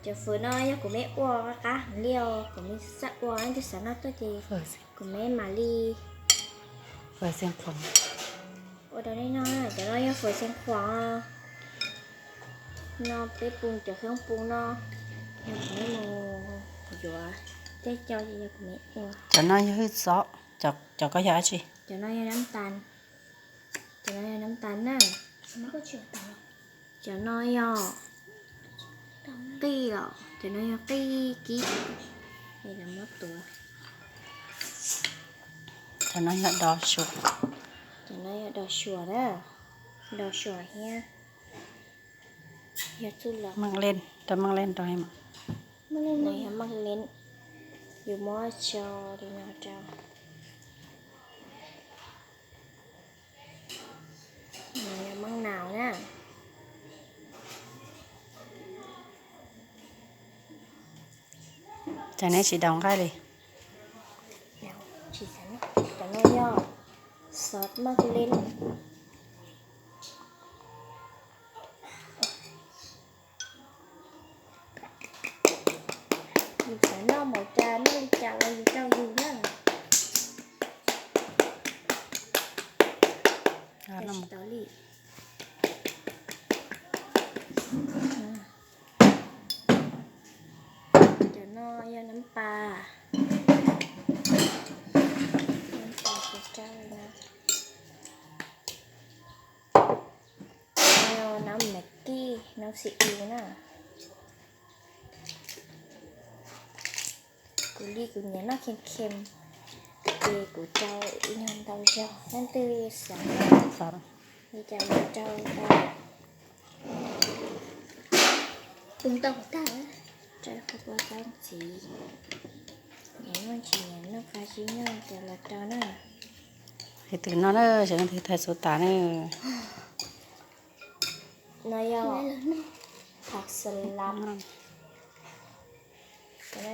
Cov fawm no yog kuv me ua qab heev li os, kuv me xav ua leej twg xav noj tuaj ces kuv me mam li ua rau nej noj. Cov no yog fawm xeev khuam no, peb pun cov xeev pun no, yog kuv me mus yuav caij coj ces yog kuv me ua. Cov no yog hwj txob, cov koj yog dab tsi? Cov no yog nab tas, cov no yog nab tas na. Cov no yog qij los, cov no yog qij kib. Cov no yog dos suav, cov no yog dos suav na, dos suav thiab yog txuj lom. Meej leej, rau meej leej rau, yog meej leej, yus muab tso li no rau. Meej naus na. Cas neb tsis daus nqaij li? Cov no yog xov meej leej. Yus xav noj npaum cas noj li cas los yus rau yus na. Tsis tau li. Cov no yog nab pas, nab pas cov rau na. Nab mas kij, nab xi u na. Kuv li kuv nyiam noj khem khem, ces kuv rau ib nyuag ntau zog, leej twg xav li cas los rau tau. Tus ntau tag, rau qhov kua tau ntxiv. Nyiam noj tsis nyiam noj qab zib noj ces los rau na. Leej twg noj na, leej twg thaij xub tas na. No yog phav xas las, no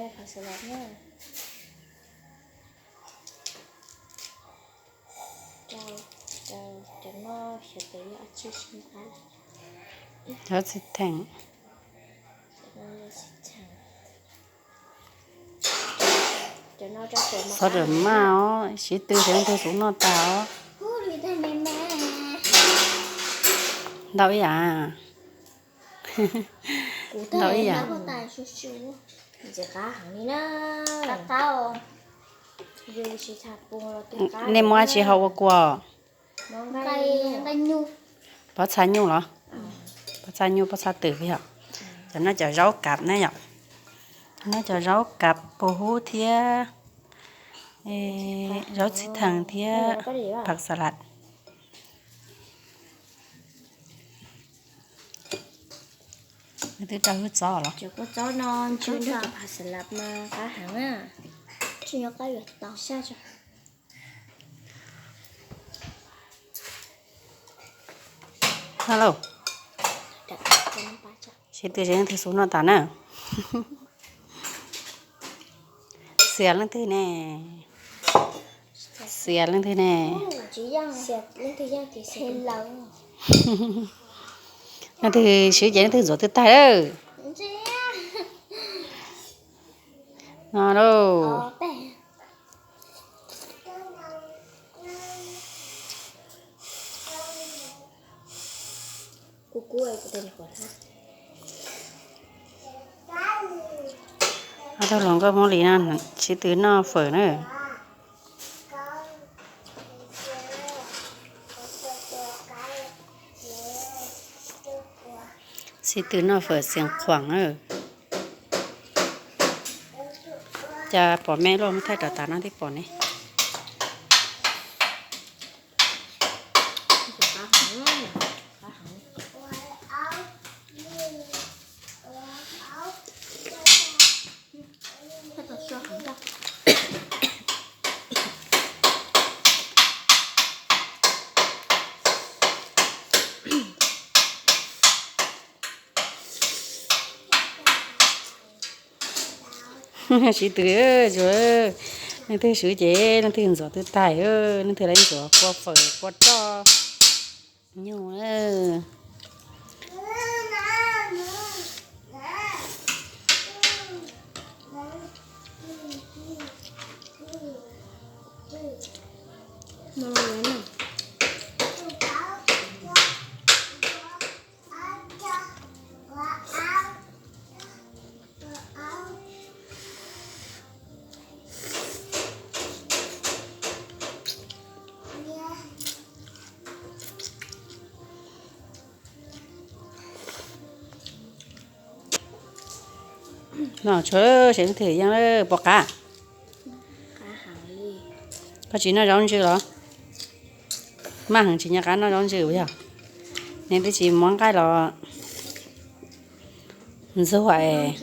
yog phav xas las na. Cov no xyov tias yog dab tsi, sib qab. Zaub txhib theem. Xov ram maj os, sib tw seb leej twg xub noj tas os. Ntau ib yam. Ntau ib yam. Nej muab dab tsi hau ua kua? Pob txha nyuj los? Pob txha nyuj, pob txha twm yom. Cov no cov zaub kav ne yom. Cov no cov zaub kav pus hub thiab zaub txhib theem thiab phav xas las. Nws twb rau hwj txob los? Cov kua txob no ntshe nrog cov phav xas las mas qab heev na. Hello. Sib tw seb leej twg xub noj tas na. Xiam leej twg ne? Xiam leej twg ne? Leej twg swb ces leej twg ntxuav twb tag lawm. No lauj. Ob tug hluas nkauj Hmoob Lis no sib tw noj fawm na. Sib tw noj fawm xeev khuam na. Cas pom me luaj, muab thaij rau tas no thiaj pom ne. Sib tw, leej twg swb ces leej twg ntxuav twb tag, leej twg lawv ntxuav kua fawm kua roj nyuj. No tsuav sev leej twg yeej lawm, puas qab? Koj tsis noj zaub ntsws los? Maj heev tsis nco qab noj zaub ntsws yog? Neb twb tsis muab nqaij los ntxuag es.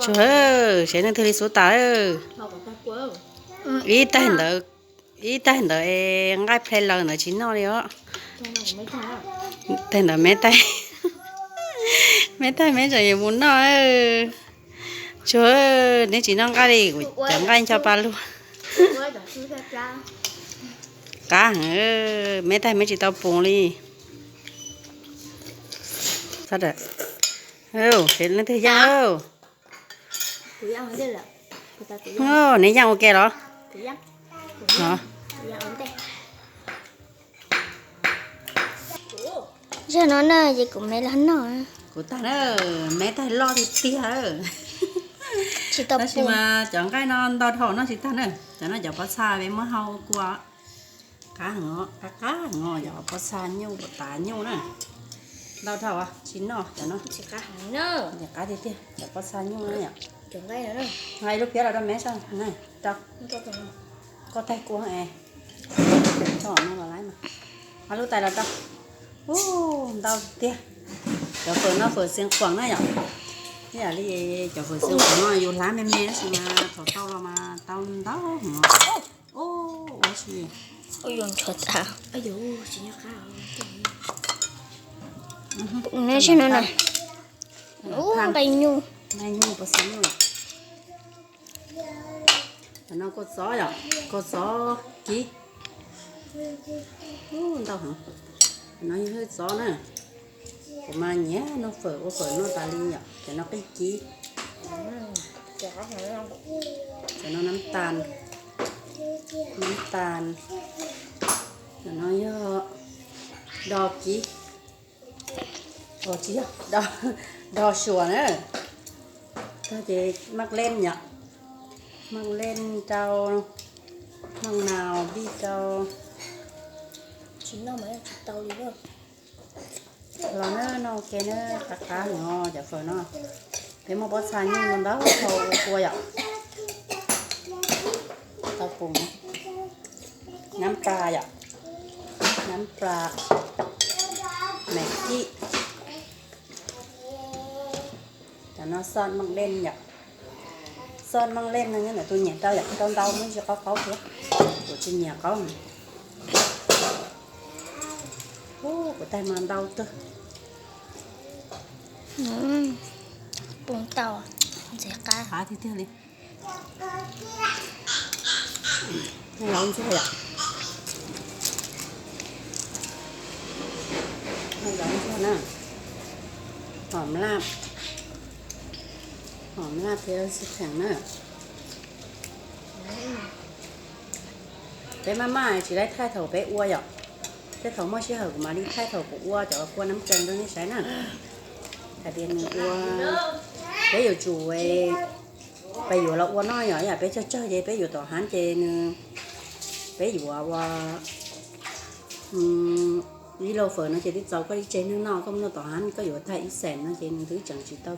Tsuav, sev leej twg li xub tas. Ib taig ntawd, ib taig ntawd es nqaij ple laws ntawd tsis noj li os. Taig ntawd me taig, me taig me tseem yuav mus noj. Tsuav, neb tsis noj nqaij li, kuv cov nqaij ncho pa luag. Qab heev, me taig me tsis tau pum li. Sev leej twg yeej. Neb yeej ua ke los? Zaj no na ces kuv me los noj. Kuv tag na, me taig loj tiag tiag. Tab sis mas cov nqaij no ntau dhau noj tsis tag na. Cov no cov pob txha peb muab hau kua. Qab heev, qab qab heev, cov pob txha nyuj, tav nyuj na. Ntau dhau tsis noj cov no. Qab tiag tiag cov pob txha nyuj na yom. Nqa ib lub phiab los rau me soj na, rau. Koj taig kua es. Tso no los lawm mas. Ob lub tais los rau. Ub, ntau tiag. Cov fawm no fawm xeev khuam na yom. Ib yam li cov fawm xeev khuam no yus hlab me me tab sis mas thaum tau los mas tau ntau heev. Ub, ua tsis. Nqaij nyuj, nqaij nyuj pob txha nyuj. Cov no kua txob yom, kua txob kiv. Ub, ntau heev. Cov no yog hwj txob na. Kuv mas nyiam noj fawm, ua fawm noj tas li yom. Cov no qij kiv. Cov no nab tas, nab tas. Cov no yog do kiv. Tsis yog, do suav na. Tag ces maj leej yom, maj leej rau, maj nas vij rau. Tsis noj mas tsis tau li. Los na, noj ua ke na, qab qab heev os cov fawm no. Peb muaj pob txha nyuj ntau dhau ua kua yom. Tau pum. Nab plas yom, nab plas, maiv kib. Cov no xoj maj leej yom. Xoj maj leej no nyob ntawm tus nyiam rau yom, rau ntau muab ntsis qaub qaub thiab. Kuv tsis nyiam qaub. Ub, kuv taig mas ntau kawg. Pum tau, ntxim qab. Qab tiag tiag li. Zaub ntsuag yom. Zaub ntsuag na. Hom laj, hom laj thiab xib theem na. Peb maj maj tsis laib thaij thaum peb ua yom. Tej thaum muaj sij hawm kuv mam li thaij thaum kuv ua cov kua nab tsees rau nej saib na. Hais tias nws ua, peb yuav tsum, peb yuav los ua noj yom, yam peb tsawg tsawg ces peb yuav tom hav ces nws, peb yuav ua ib lauj fawm no ces twb txaus koj ib tse neeg noj, koj mus noj tom hav koj yuav tag ib xees no ces nws twb tseem tsis tau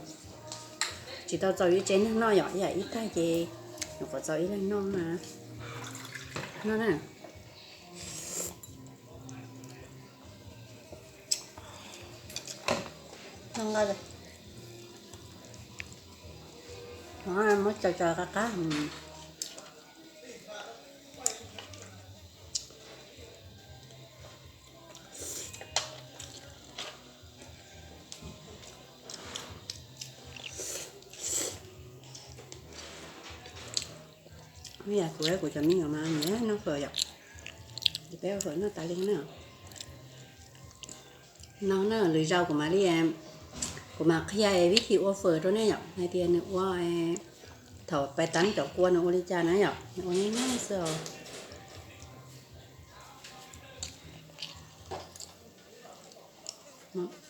txaus ib tse neeg noj yom, yam ib tag ces nyuam qhuav txaus ib leeg noj na. Noj na. Muab tso tso qab qab. Yog kuv, kuv cov me nyuam mas nyiam noj fawm yom. Ces peb ua fawm noj tas li na. No na, lwm zaus kuv mam li, kuv mam qhia vib thi ua fawm rau nej yom, hais tias nws ua, thaum pais tab cov kua nws ua li cas na yom, nws ua nyab nyab xwb os.